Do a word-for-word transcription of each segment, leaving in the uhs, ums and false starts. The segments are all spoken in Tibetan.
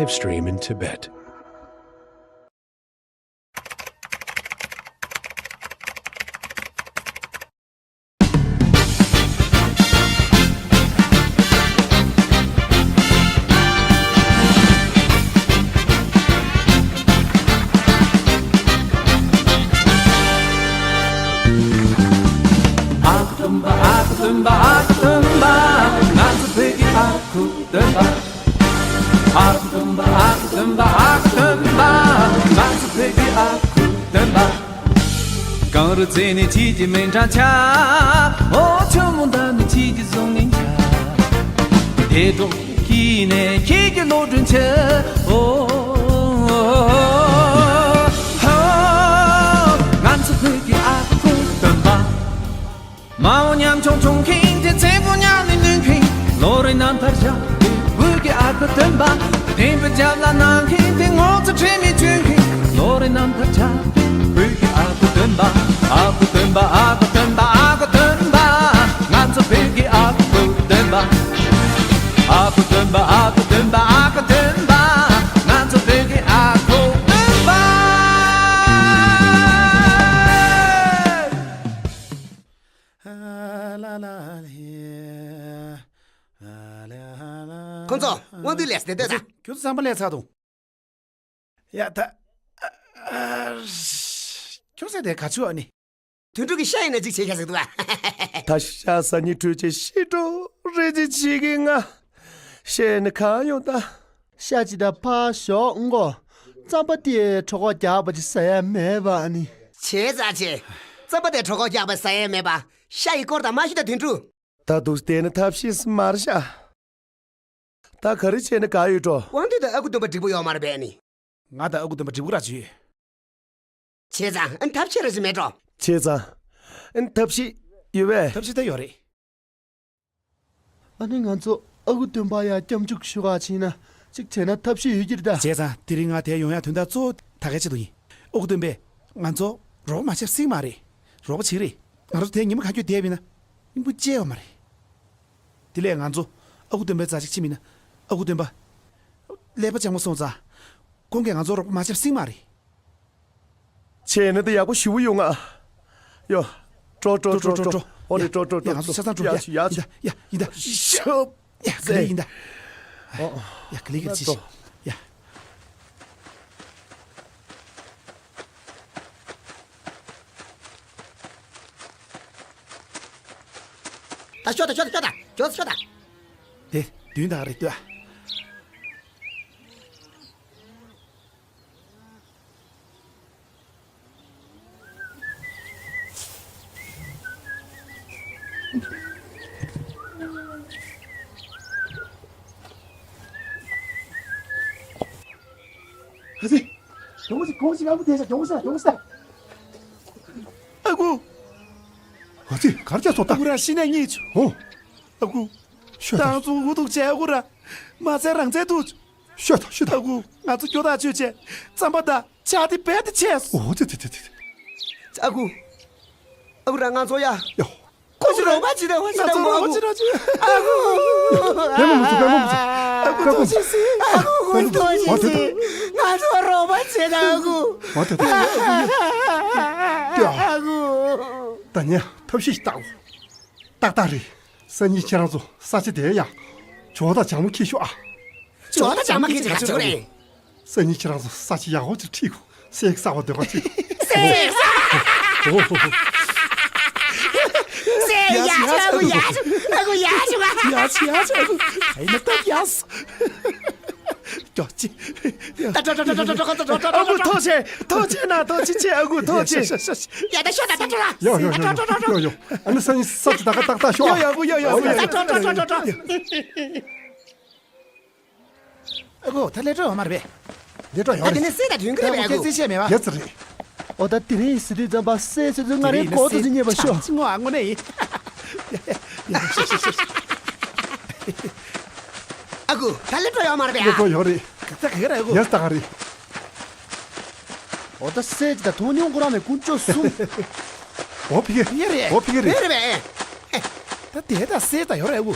Stream in Tibet. ཨ་ཁུ་སྟོན་པ། ཨ་ཁུ་སྟོན་པ། ཨ་ཁུ་སྟོན་པ། ང་ཚོ་བོད་ཀྱི་ཨ་ཁུ་སྟོན་པ། ཨ་ཁུ་སྟོན་པ། ཨ་ཁུ་སྟོན་པ། ཨ་ཁུ་སྟོན་པ། ང་ཚོ་བོད་ཀྱི་ཨ་ཁུ་སྟོན་པ། གངས་རི་རྩེ་ནས་ཁྱེད་ཀྱི་མིང་གྲགས་ཆགས། འོ་ཆུ་མོ་འདབས་ནས་ཁྱེད་ཀྱི་གཟུགས་བརྙན་འཆར། དེ་འགྲོ་ཁྱེད་ནས་ཁྱེད་ཀྱི་གློག་སྒྲོན་ཆེ། འོ། ཧོ། ང་ཚོ་བོད་ཀྱི་ཨ་ཁུ་སྟོན་པ། མ་འོངས་ཉམ་ཆུང་འཁྲུངས་མཁན་དེ། ཚེ་འཕོས་ཉམས་ལེན་ནུས་མཁན། ལོ་རེ་རྣམ་ཐར་བཞག་པའི་བོད་ཀྱི་ཨ་ཁུ་སྟོན་པ། བསྟན་པའི་རྒྱབ་ལ་གནང་མཁན་དེ། ངོ་ཚ་ཁྲེལ་མེད་སྤྱོད་མཁན། ལོ་རེ་རྣམ་ཐར་ཆགས་པའི་བོད་ཀྱི་ཨ་ཁུ་སྟོན་པ། ཨ་ཁུ་སྟོན་པ། ཨ་ཁུ་སྟོན་པ། ཨ་ཁུ་སྟོན་པ། ང་ཚོ་བོད་ཀྱི་ཨ་ཁུ་སྟོན་པ། ཨ་ཁུ་སྟོན་པ། ཨ་ཁུ་སྟོན་པ། ཨ་ཁུ་སྟོན་པ། ང་ཚོ་བོད་ཀྱི་ཨ་ཁུ་སྟོན་པ། ཁོང་ཚོ་དབང་འདུས་ལས་སྡེ་སྡོད་དང་། ཁྱོད་ཚོ་བསམ་པ་ལས་ཚར་འདུག་ཡ་ད། ཨ། ཨ། ཁྱོད་ཚོ་དེ་ག་ཚོད་ཨ་ནི། དོན་གྲུབ་ཀྱི་ཤ་ཡིན་ན་གཅིག་བྱེད་ཤ་ཟེར་འདུག་ཨ། ད་ཤ་ཟ་ནི་འཕྲུལ་ཆས་ཤི་འགྲོ་རེ་ཅིག་བྱེད་ཀྱི་ང་། ཤ་ནི་གང་ཡོང་ད། ཤ་ཅི་ད་ཕ་ཞོག་མགོ། རྩམ་པ་དེ་གྲོད་ཁོག་རྒྱགས་པ་ཅིག་ཟ་ཡ་མེད་པ་ཨ་ནི། བྱས་ཙང་བྱས། རྩམ་པ་དེ་གྲོད་ཁོག་རྒྱགས་པ་ཟ་ཡ་མེད་པ། ཤ་ཡི་སྐོར་དང་མ་ཤི་ད་དོན་གྲུབ། ད་འདུག་བལྟས་ན་ཐབས་ཤེས་སུ་མར་ཤ། ད་ག་རེ་བྱས་ན་དགའ་ཡོད་འགྲོ། དབང་འདུས་དང་ཨ་ཁུ་སྟོན་པ་འགྲིག་པོ་ཡོད་མ་རེད་པས་ནི། ང་དང་ཨ་ཁུ་སྟོན་པ་འགྲིག་པོ་ར་བྱོས། བྱས་ཙང་ཨ་ནི་ཐབས་ཤེས་ར་ཞིག་མེད་འགྲོ། བྱས་ཙང་ཨ་ནི་ཐབས་ཤེས་ཡོད་པས། ཐབས་ཤེས་ད་ཡོད་རེད། ཨ་ནི་ང་ཚོ་ཨ་ཁུ་སྟོན་པ་ཡ་སྐྱབས་འཇུག་ཞུ་ག་ཕྱིན་ན་གཅིག་བྱས་ན་ཐབས་ཤེས་ཡོད་ཀྱི་རེད་ད། བྱས་ཙང་དེ་རིང་ང་དེར་ཡོང་ཡ་དོན་དག་གཙོ་བོ་ད་གའི་ཆེད་དུ་ཡིན། ཨ་ཁུ་སྟོན་པས་ང་ཚོ་རོགས་པ་མ་བྱེད་སྲིད་མ་རེད། རོགས་པ་བྱེད་རེད། ང་རང་ཚོ་དེར་ཉི་མ་གང་མགྱོགས་བསྡད་པ་ཡིན་ན་སྙིང་པོ་སྐྱེ་ཡོད་མ་རེད། དེ་ལས་ང་ཚོ་ཨ་ཁུ་སྟོན་པའི་རྩ་ཆེ་ཆེ་མིན་ན། ཨ་ཁུ་སྟོན་པ་ཀླད་པ་སྐྱོ་མོ་སོང་ཙང་། ཁོང་གིས་ང་ཚོར་རོགས་པ་མ་བྱེད་སྲིད་མ་རེད། བྱས་ན་དེ་ཡག་པོ་ཞེ་པོ་ཡོང་ང་། ཡོ། འགྲོ་འགྲོ་འགྲོ་འགྲོ། འོ་ནི་འགྲོ་འགྲོ་འགྲོ། ཡ་ང་ཚོ་ཆ་ཚང་འགྲོ། ཡ་ཡ་ཆུ་ཡ་ཡ་ཡ་ཡིན་ད། ཤོབ། ཡ་ག་ལེ་ཡིན་ད། ཨོ། ཡ་ག་ལེ་ག་ལེ་ཤི། ཡ། ད་ཤོག་ད་ཤོག་ད་ཤོག་ད། ཤོག་ད་ཤོག་ད། དེ་བདུན་དང་རེད་ལྟོས། ཨ་ཙི། གྱོང་ཞིག་གྱོང་ཞིག་ཨ་ཁུ་དེ་ཤ་གྱོང་ཞིག་གྱོང་ཞིག་ཨ་ཁུ། ཨ་ཙི་གར་ཅག་སོ་ད། ཨ་ཁུ་ར་ཤི་ནས་གཉིད་ཆུ། ཨོ། ཨ་ཁུ། ཤོད་དང་། ཏང་ཙུང་ཧུ་ཐུག་བྱས་ཨ་ཁུ་ར། མ་ཚད་རང་ཚད་ཐུག་ཤོད་དང་ཤོད་དང་། ཨ་ཁུ། ང་ཚོ་སྐྱོ་ཐག་ཆོད་བྱས་རྩམ་པ་དང་ཇ་དེ་རྦད་དེ་ཆས་སོང་། ཨོ་ཙི་ཙི་ཙི་ཙི། ཨ་ཁུ། ཨ་ཁུ་ར་ང་ཚོ་ཡ། ཡོ། ཁོ་ཚོ་རོགས་པ་བྱེད་དང་བ་བྱེད་དང་མོ་ཨ་ཁུ། ཨ་ཁུ། ཨ་ཁུ་ཐུག་ཤི་སི། ཨ་ཁུ་ཐུག་ཤི་སི། ང་ཚོ་རོགས་པ་བྱེད་དང་ཨ་ཁུ། ཨ་ཁུ། ད་ནི་ཐབས་ཤེས་ཤིག་བཏང་། ཏག་ཏག་རེད། སང་ཉིན་ཁྱེད་རང་ཚོ་ས་ཆ་དེར་ཡ། ཇོ་དང་ཇ་མ་ཁྱེར་ཤོག་ཨ། ཇོ་དང་ཇ་མ་ཁྱེར་ཅིག་ག་ཅིག་རེད། སང་ཉིན་ཁྱེད་རང་ཚོ་ས་ཆ་ཡག་པོ་ཅིག་ཁྲིད་དགོས། སྲས་གསར་པ་སྡོད་པ་ཅིག་སྲས་གསར། ཨོ། སྲས་ཡ་ཆ་ཨ་ཁུ་ཡ་ཆ་ཨ་ཁུ་ཡ་ཆ་ཨ་ཁུ། ཡ་ཆ་ཡ་ཆ་ཨ་ཁུ། ཨེ་ན་ཏབ་ཡ་སི། ཀྱོ་ཅི། ཨ་ཁུ་ཐུགས་རྗེ་ཆེ། ཐུགས་རྗེ་ཆེ་ན་ཐུགས་རྗེ་ཆེ་ཨ་ཁུ་ཐུགས་རྗེ་ཆེ། ཡ་ད་ཤོད་ད་ད་ད། ཡོ་ཡོ་ཡོ་ཡོ་ཡོ། ཨ་ནི་སང་ཉིན་ས་ཆ་ད་ག་ཏག་ཏག་ཤོག་ཨ། ཡོ་ཡོ་ཡོ་ཡོ་ཡོ། ད་ད་ད་ད་ད། ཨ་ཁུ་ད་ལས་འཕྲོ་ཡོད་མ་རེད་པས། ལས་འཕྲོ་ཡོད་རེད། ད་དེ་ནས་སྲས་དང་དུས་འཁོར་རེད་པས་ཨ་ཁུ། ཁྱེད་ཚོས་བཤད་མེད་པ། ཡོད་ཚོད་རེད། ཨོ་ད་དེ་རིང་ཟེར་དུས་ཙམ་པ་སྲས་ཚོས་ཚོས་ང་རའི་གོ་ཚོད་ཅིག་རྙེད་པ་ཤོག་ཅི་ངོ་ཨ་དངོས་གནས་ཡིན། ཨ་ཁུ་ད་ལས་འཕྲོ་ཡོད་མ་རེད་པས། ལས་འཕྲོ་ཡོད་རེད། ད་ག་ག་རེད་ཨ་ཁུ། ཡོད་ད་ག་རེད། ཨོ་ད་སྲས་ཅིག་དང་མཐོང་མྱོང་ཁོ་རང་མེད་དཀོན་མཆོག་གསུམ། ཨོ་ཕི་གེ་ཕི་གེ་རེད། ཨོ་ཕི་གེ་རེད། རེད་རེད་པས། ད་དེ་ད་སྲས་ད་ཡོད་རེད་ཨ་ཁུ།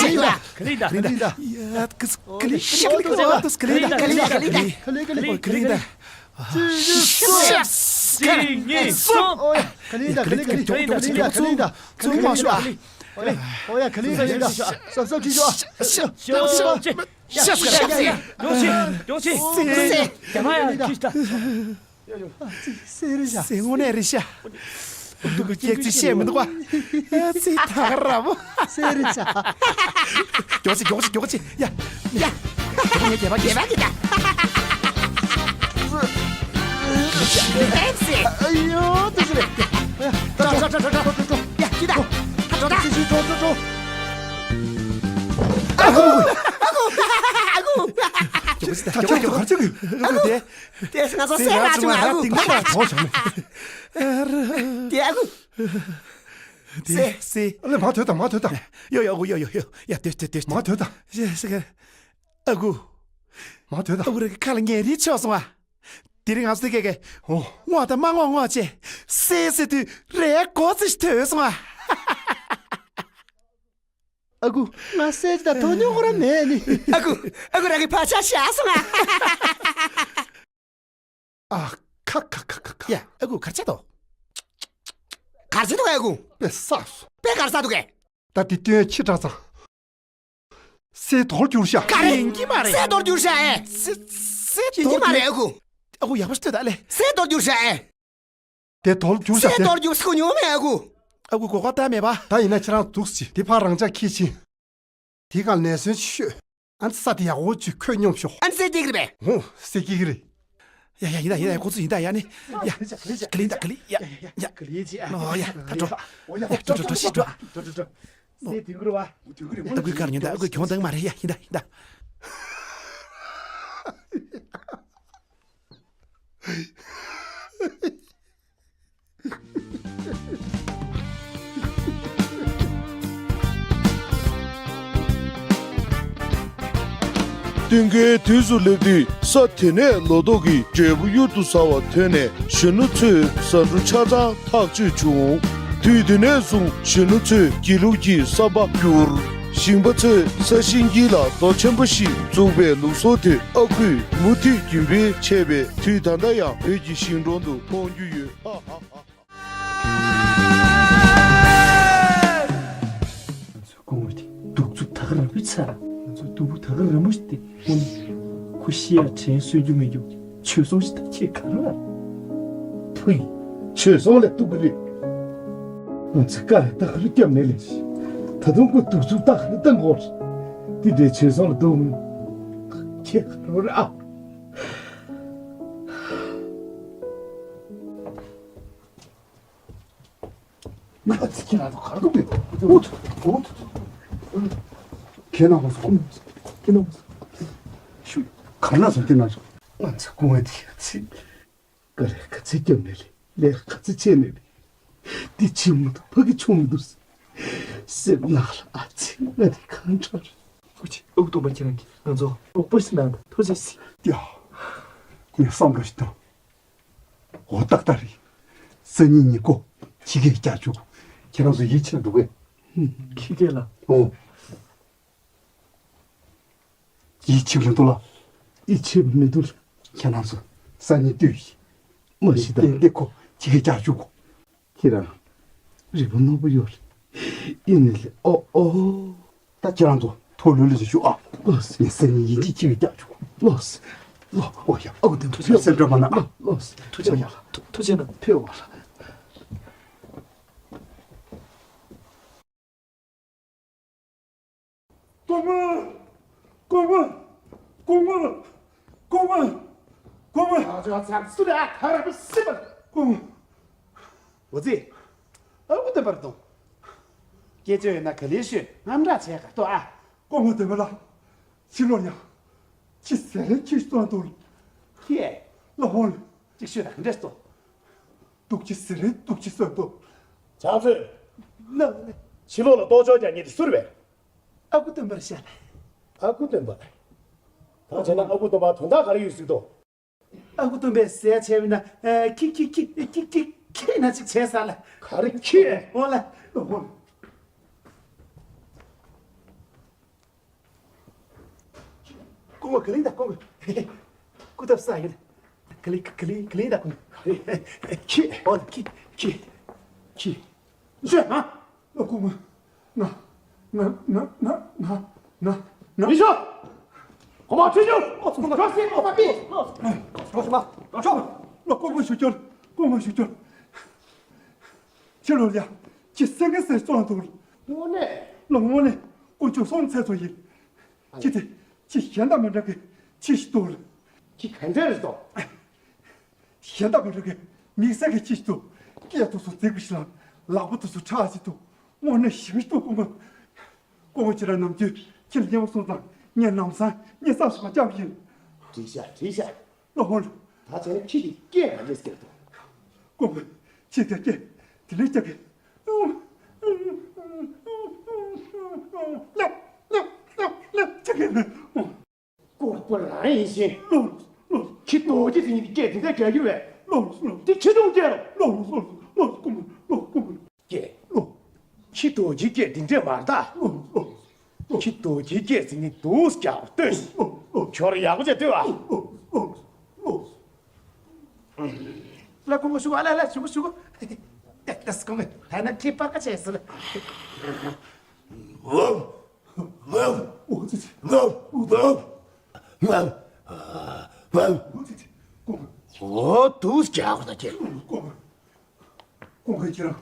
ཡ། ག་ལེ་ད། ག་ལེ་ད། ཡ། ག་ལེ་ད། ག་ལེ་ད། ག་ལེ་ད། ག་ལེ་ད། ག་ལེ་ད། ག་ལེ་ད། གཅིག་གཉིས་གསུམ། ཨོ་ཡ། ག་ལེ་ད། ག་ལེ་ད། ག་ལེ་ད། ག་ལེ་ད། ག་ལེ་ད། ག་ལེ་ད། ཨོ་ཡ། ག་ལེ་ད། ག་ལེ་ད། གསོབ་གསོབ་ཅིག་ཤོག། ཤོག་ཤོག་ཤོག། ཡ། ཡ། ཡ། ཡ། ཡ། ཡོང་ཆེ། ཡོང་ཆེ། སེ། རྒྱ་མ་ཡ། ཁྱི་ཤ། སེ་རེད་ཤག། སེ་དངོས་གནས་རེད་ཤག། སྡུག་གི་སྐྱེ་ཚེ་བཤད་མི་འདུག་བ། ཨ་ཙི། ད་ག་ར་བོ། སེ་རེད་ཤག། མགྱོགས་ཅིག། མགྱོགས་ཅིག། མགྱོགས་ཅིག། མགྱོགས་ཅིག། ཡ། ཡ། རྒྱལ་པོ་ངའི་རྒྱལ་པོ། རྒྱལ་པོ་གི་ད། ཨ་ཡོ། དེ་ཚོ་རེད། ཡ། འགྲོ་འགྲོ་འགྲོ་འགྲོ་འགྲོ། ཡ། ཁྱི་ད། ད་འགྲོ་ད། ཅི་ཅི། འགྲོ་འགྲོ་འགྲོ། ཨ་ཁུ། ཨ་ཁུ། ཨ་ཁུ། མགྱོགས་ཅིག། མགྱོགས་ཅིག། མགྱོགས་ཅིག། ཨ་ཁུ། དེ། དེ་ང་ཚོ་སེ་ར་བྱུང་། ཨ་ཁུ། ང་ཚོ་སེ་ར་བྱུང་། ཨ་ཁུ། དེ། ཨ་ཁུ། དེ། སེ། སེ། ཨ་ལེ། མར་སྡོད་དང་། མར་སྡོད་དང་། ཡོ་ཡོ། ཨ་ཁུ། ཡོ་ཡོ་ཡོ། ཡ། སྡོད་སྡོད་སྡོད། མར་སྡོད་དང་། ཡ། སེ་ག། ཨ་ཁུ། མར་སྡོད་དང་། ཨ་ཁུ་རང་གི་ཁ་ལ་ངན་རིལ་ཆགས་སོང་ཨ། དེ་རིང་ང་ཚོ་དེ་གས་གས། ཨོ། རྔོག་དང་མ་རྔོག་རྔོག་བྱས། སེ་སེ་དུས་རེད། གོ་ཚེ་ཞིག་ཐོས་སོང་ཨ། ཨ་ཁུ། ང་སེ་ཅི་དང་དོ་སྣང་ཁོ་རང་མེད་ནི། ཨ་ཁུ། ཨ་ཁུ་རང་གི་བག་ཆགས་བཞག་སོང་ཨ། ཨ། ཁ་ཁ་ཁ་ཁ་ཁ། ཡ། ཨ་ཁུ་གར་ཆགས་འདུག། གར་ཆགས་འདུག་ཨ་ཁུ། དཔེ་བསགས་སོང་། དཔེ་གར་ཆགས་འདུག་གས། ད་དེ་སྟོན་ཁྱི་དྲག་ཙང་། སེ་དོར་གྱུར་ཤག། ག་རེ། ཡིན་གྱི་མ་རེད། སེ་དོར་གྱུར་ཤག་ཨེ། སེ། སེ་ཡིན་གྱི་མ་རེད་ཨ་ཁུ། ཨ་ཁུ་ཡག་པོ་ཞིག་ལྟོས་དང་ཨ་ལེ། སེ་དོར་གྱུར་ཤག་ཨེ། དེ་དོར་གྱུར་ཤག་སེ། དོར་གྱུར་ཤག་ཁུ་ཉོ་མེད་ཨ་ཁུ། ཨ་ཁུ་གོ་སྐབས་ད་མེད་པ། ད་ཡིན་ན་ཁྱེད་རང་འདུག་སེ་བྱེད། དེ་ཕར་རང་འཇགས་ཁྱེར་ཕྱིན། དེ་གར་ནས་ཟོན་ཅིག་ཤོད། ཨ་ནི་ས་དེ་ཡག་པོ་ཅིག་ཁོད་སྙོམས་ཤོག། ཨ་ནི་སེ་སྐྱེ་གི་རེད་པས། འོ། སེ་སྐྱེ་གི་རེད། ཡ་ཡ། ཡིན་ད་ཡིན་ད། ཁོ་ཚོ་ཡིན་ད། ཡ་ནི། ཡ། ག་ལེ་ད། ག་ལེ། ཡ་ཡ། ག་ལེ་ཅི། ཨོ་ཡ། ད་འགྲོ། འགྲོ་འགྲོ་འགྲོ། ཤི་འགྲོ། འགྲོ་འགྲོ་འགྲོ། སེ་དུས་འགོར་བ། ཨ་ཁུའི་ཁ་ལ་ཉོན་དང་། ཨ་ཁུ་གྱོང་བཏང་མ་རེད། ཡ། ཡིན་ད་ཡིན་ད། སྟོན་ཁའི་དུས་སུ་སླེབས་དུས་ས་དེ་ནས་ལོ་ཏོག་གི་འབྲས་བུ་གཡུར་དུ་ཟ་བ་ཐོན་ནས་གཞོན་ནུ་ཚོའི་ཟ་འབྲུ་ཆ་ཚང་ཐག་ཆོད་བྱུང་། དུས་དེ་ནས་བཟུང་གཞོན་ནུ་ཚོས་སྒྱིད་ལུག་གི་བསམ་པ་བསྒྱུར། ཞིང་པ་ཚོས་ས་ཞིང་དཀྱིལ་ལ་རྡོ་ཆེན་པོ་ཞིག་བཙུགས་པའི་ལུགས་སྲོལ་དེ་ཨ་ཁུས་མུ་མཐུད་རྒྱུན་སྤེལ་བྱས་པས། དུས་ད་ལྟ་ཡང་བོད་ཀྱི་ཞིང་གྲོང་དུ་མཐོང་རྒྱུ་ཡོད། ཧ་ཧ་ཧ། ཚ། ང་ཚོ་སྡུག་པོ་ད་ག་རང་མོ་ཞིག་སྟེ། ཁོ་ཤི་ཡ་དྲན་གསོན་རྒྱུ་མེད་རྒྱུ་བྱོལ་སོང་ཞིག་ད་ཁྱེད་ག་རེ་ལ། ཕུ་ཡིན། བྱོལ་སོང་ལ་སྡུག་གི་རེད། ང་ཚོས་དཀའ་ལས་ད་ག་རེ་བརྒྱབ་ནས་ལས་ཤི། ད་དུང་ཁོ་སྡུག་སྡུག་ད་ག་རེ་བཏང་དགོས་རེད། དེ་འདྲའི་བྱོལ་སོང་ལ་སྡུག་མོ། ཁྱེད་ག་རེ་རེད་ཨ། ང་ཚོ་ཁྱེད་རང་ཚོ་ག་རེ་འདུག་གི། འོ་འོ། ཁྱེད་རང་ཚོ་ཁྱེད་རང་ཚོ་ཤུ། ག་རེ་ལ་སོང་ཁྱེད་རང་ཚོ། ང་ཚོ་སྐུ་ངལ་དེ་ཡ་ཚིག་དཀའ་ལས་ག་ཚད་བརྒྱབ་ནས་རེད། ལས་ག་ཚད་བྱས་ནས་རེད། འདི་ཕྱི་མ་དང་ཕ་གི་ཆུང་མི་འདུག་སེམས་ནག་ལ་ཨ་ཙི་ང་དེ་གང་འདྲ་རེད། སྐུ་མཁྱེན། ཨ་ཁུ་སྟོན་པ་ཁྱེད་རང་གིས་ང་ཚོ་རོགས་པ་ཞིག་གནང་དང་ཐུགས་རྗེ་ཆེ། ཡ། ངས་བསམ་བློ་ཞིག་བཏང་། འོ་ཏག་ཏག་རེད། སང་ཉིན་ཉིན་ཁོ་ཁྱི་སྐད་རྒྱག་བཅུག་ཁྱེད་རང་ཚོ་ཡིད་ཆེས་འདུག་གས། ཁྱི་སྐད་ལ། ཨོ། ཡིད་ཆེས་མི་འདུག་ལ། ཡིད་ཆེས་མི་འདུག་ཁྱེད་རང་ཚོ་སང་ཉིན་ལྟོས་ཤིག་མ་གཞི་ད། ཏན་ཏན་ཁོ་ཁྱི་སྐད་རྒྱག་བཅུག་ཁྱེད་རང་རིག་པ་རྣོ་པོ་ཡོད་རེད། ཡིན་ནི་ལས་ཨོ་ཨོ། ད་ཁྱེད་རང་ཚོ་ཐུགས་ལྷོད་ལྷོད་བྱེད་ཤོག་ཨ། ལགས་སེ། ངས་སང་ཉིན་ཡིན་གཅིག་ཁྱི་སྐད་རྒྱག་བཅུག་ལགས་སེ། ལགས། ཨོ་ཡ། ཨ་ཁུ་སྟོན་པ་ཐུགས་རྗེ་ཆེ། སེམས་ཁྲལ་མ་གནང་ཨ། ལགས་སེ། ཐུགས་རྗེ་ཆེ། ཨོ་ཡ། ཐུགས་རྗེ་ཆེ་གནང་། ཕེབས་པ་ལ། སྐུ་ངོ། སྐུ་ངོ། སྐུ་ངོ། སྐུ་ངོ། སྐུ་ངོ། ཨ་ཅག་ཚང་སུ་ལ་ཨ་ཁ་ར་སི་པ། སྐུ་ངོ། འོ་ཙི། ཨ་ཁུ་སྟོན་པར་དང་། སྐད་ཆ་ཡོད་ན་ག་ལེར་ཤོད། དངངས་སྐྲག་བྱས་ག་ཏོ་ཨ། སྐུ་ངོ་སྟོན་པ་ལགས། ཕྱི་ལོགས་ཡ། ཁྱི་ཟེར་རེ་ཁྱི་སྟོན་དུ། ཁྱི། ལ་ཧོན། ཅིག་ཤོད་ན་ག་འདྲས་སོ། སྡུག་ཁྱི་ཟེར་རེ་སྡུག་ཁྱི་སྟོན་དུ། ཕྱག་མཛོད། ན། ཕྱི་ལོགས་ལ་ལྟོ་ཅོག་རྒྱག་མཁན་དེ་སུ་རེད་པས། ཨ་ཁུ་སྟོན་པར་བཤད་ལ། ཨ་ཁུ་སྟོན་པ། ད་བྱས་ན་ཨ་ཁུ་སྟོན་པ་དོན་དག་ག་རེ་ཡོད་སྲིད་དོ། ཨ་ཁུ་སྟོན་པས་ཟས་བྱས་པས་ན། ཨ། ཁྱི་ཁྱི་ཁྱི་ཁྱི་ཁྱི་ཁྱི་ན་ཅིག་བྱས་ས་ལ། ག་རེ་ཁྱི། འོ་ལ། སྐུ་ངོ་ག་ལིང་དང་སྐུ་ངོ། སྐུ་ཐབ་ས་ཡིན། ག་ལིང་ག་ལིང་ག་ལིང་དང་སྐུ་ངོ། ཁྱི། འོ་ལ་ཁྱི་ཁྱི་ཁྱི། ཤོད་ཨ། ཨ་ཁུ་ང་ང་ང་ང་ང་ང་ང་། མི་ཤོག་གོང་མ་ཁྲིད་རྒྱུ། ཨོ་ཙི་ཁོང་ཁྲོ་སེ་ཨོ་ཙི་པི། ཨོ་ཙི་ཁོང་ཁྲོ་སེ་མ་ཁྲོ་ཁྲོ། ལོ་སྐུ་ངོ་ཞུ་སྐྱོར། སྐུ་ངོ་ཞུ་སྐྱོར། ཁྱི་ལོ་ཡ། ཁྱི་སེང་གེ་སེ་བཙོང་འདུག་དངོས་གནས། ལོ་དངོས་གནས་དཀོན་མཆོག་གསུམ་ཚེ་ཚོ་ཡིན། ཁྱི་དེ་ཁྱི་གཞན་དང་མི་འདྲ་གི་ཁྱི་ཞིག་འདུག་ཁྱི་ག་འདྲ་རེད་དོ། གཞན་དག་མི་རིགས་ཀྱི་དམིགས་བསལ་གྱི་ཁྱི་ཞིག་འདུག་སྐད་དུ་སུ་འཛིག་པ་ཞིག་ལ་ལག་པ་དུ་སུ་ཁྲག་ཞིག་འདུག་དངོས་གནས་ཞིམ་ཞིག་འདུག་སྐུ་ངོ། སྐུ་ངོ་ཁྱེད་རང་ནམ་རྒྱུན་ཁྱི་ལ་སྙན་པོ་གསུངས་ཙང་ངས་ནམ་སང་སྙན་སེང་ཞིག་མ་བརྒྱབ་ཡིན། འགྲིག་ཤག་འགྲིག་ཤག་ལོ་ཧོན། ད་བྱས་ན་ཁྱི་དེ་སྐད་ག་འདྲས་སྐད་འདུག་སྐུ་ངོ། ཁྱི་དེ་སྐད་དེ་ལས་ཀྱག་གི། ལེབ་ལེབ་ལེབ་ལེབ་ཅག་གི། སྐུ་ངོ་རང་ཡིན་ཞིང་། ལོ། ལོ། ཁྱི་རྡོ་རྗེ་དེ་ཉིད་ཀྱི་སྐད་དེ་འདྲ་རྒྱག་གི་རེད། ལོ། ལོ། དེ་ཁྱི་སྡུག་སྐད་རོ། ལོ། ལོ། ལོ། སྐུ་ངོ། ལོ། སྐུ་ངོ། སྐད། ལོ། ཁྱི་རྡོ་རྗེ་སྐད་དེ་འདྲས་མ་རེད་ད། ལོ། ལོ། ལོ། ཁྱི་རྡོ་རྗེ་སྐད་དེ་ཉིད་སྡུག་སྐྱག་ལྟོས། ལོ། ལོ། ཁྱོད་ཡག་པོ་བྱས་ལྟོས་ཨ། ལོ། ལོ། ལོ། ལ་སྐུ་ངོ་ཞུ་གོ་ཨ་ལ་ལ་ཞུ་གོ་ཞུ་གོ། ལ་སྐུ་ངོ་ད་ན་ཁྱི་པ་ཀ་བྱས་སོང་ལ། ཝའུ། ཝའུ། ཝའུ་ཙི་ཙི། ཝའུ། ཝའུ། ཝའུ། ཝའུ། ཝའུ་ཙི་ཙི། ཀོང་། ཨོ་དུས་རྒྱག་པ་ད་ཁྱེད། ཀོང་། ཀོང་ཁ་ཁྱེད་རང་།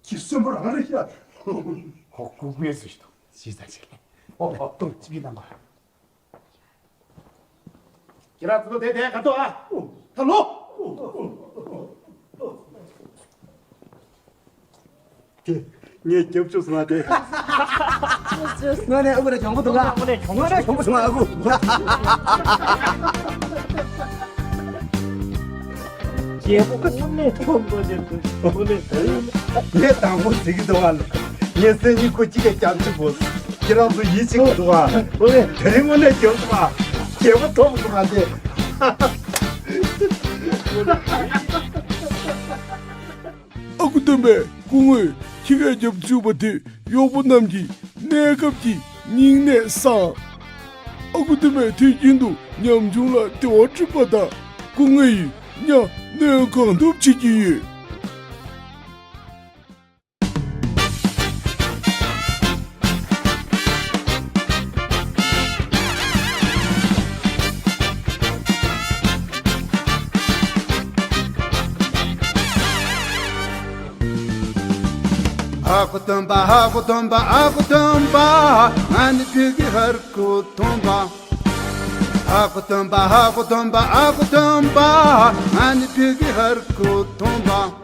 ཁྱི་གསོན་པོ་རང་རེད་ཤག་ཧོ་ཀུ་ཀུའི་ཟེར་ཞིག་དང་ཞིག་ཟ་ཞིག་ལས། ཨོ་ཨོ་ཏོ་ཅི་བི་ནམ་པ། ཁྱེད་རང་ཚོ་དེ་དེ་ག་ཏོ་ཨ། ད་ལོ། དེ་ངས་རྒྱབ་བཅུག་སོང་ཨ་དེ། དངོས་གནས་ཨ་ཁུ་ར་གྱོང་པོ་འདུག་ག་དངོས་གནས་གྱོང་པོ་ར་གྱོང་པོ་བྱུང་ཨ་ཁུ། རྒྱལ་པོ་དངོས་གནས་ཐོབ་དགོས་ནས་དངོས་གནས་ད་ཡིན། ངས་དང་པོ་ཟེར་གྱི་འདུག་ཨ། ངས་སེམས་ཉིད་ཁོ་གཅིག་ག་རྒྱབ་བཅུག་དགོས། ཁྱེད་རང་ཚོ་ཡིད་ཆེས་ཀྱི་འདུག་ཨ། དེ་རིང་དངོས་གནས་རྒྱབ་སོང་ཨ། རྒྱལ་པོ་ཐོབ་སོང་ཨ་དེ། ཨ་ཁུ་སྟོན་པས་སྐུ་ངོས་ཁྱི་སྐད་རྒྱབ་བཅུག་པ་དེ་གཡོག་པོ་རྣམས་ཀྱི་གནས་སྐབས་ཀྱི་སྙིང་ནད་སངས། ཨ་ཁུ་སྟོན་པས་དུས་རྒྱུན་དུ་ཉམ་ཆུང་ལ་བདེ་བ་སྒྲུབ་པ་དང་སྐུ་ངོ་ཡིས་གཉའ་གནོན་གང་ཐུབ་བྱེད་ཀྱི་ཡོད། ཨ་ཁུ་སྟོན་པ། ཨ་ཁུ་སྟོན་པ། ཨ་ཁུ་སྟོན་པ། ང་ནི་བོད་ཀྱི་ཧར་ཁུ་སྟོན་པ། ཨ་ཁུ་སྟོན་པ། ཨ་ཁུ་སྟོན་པ། ཨ་ཁུ་སྟོན་པ། ང་ནི་བོད་ཀྱི་ཧར་ཁུ་སྟོན་པ།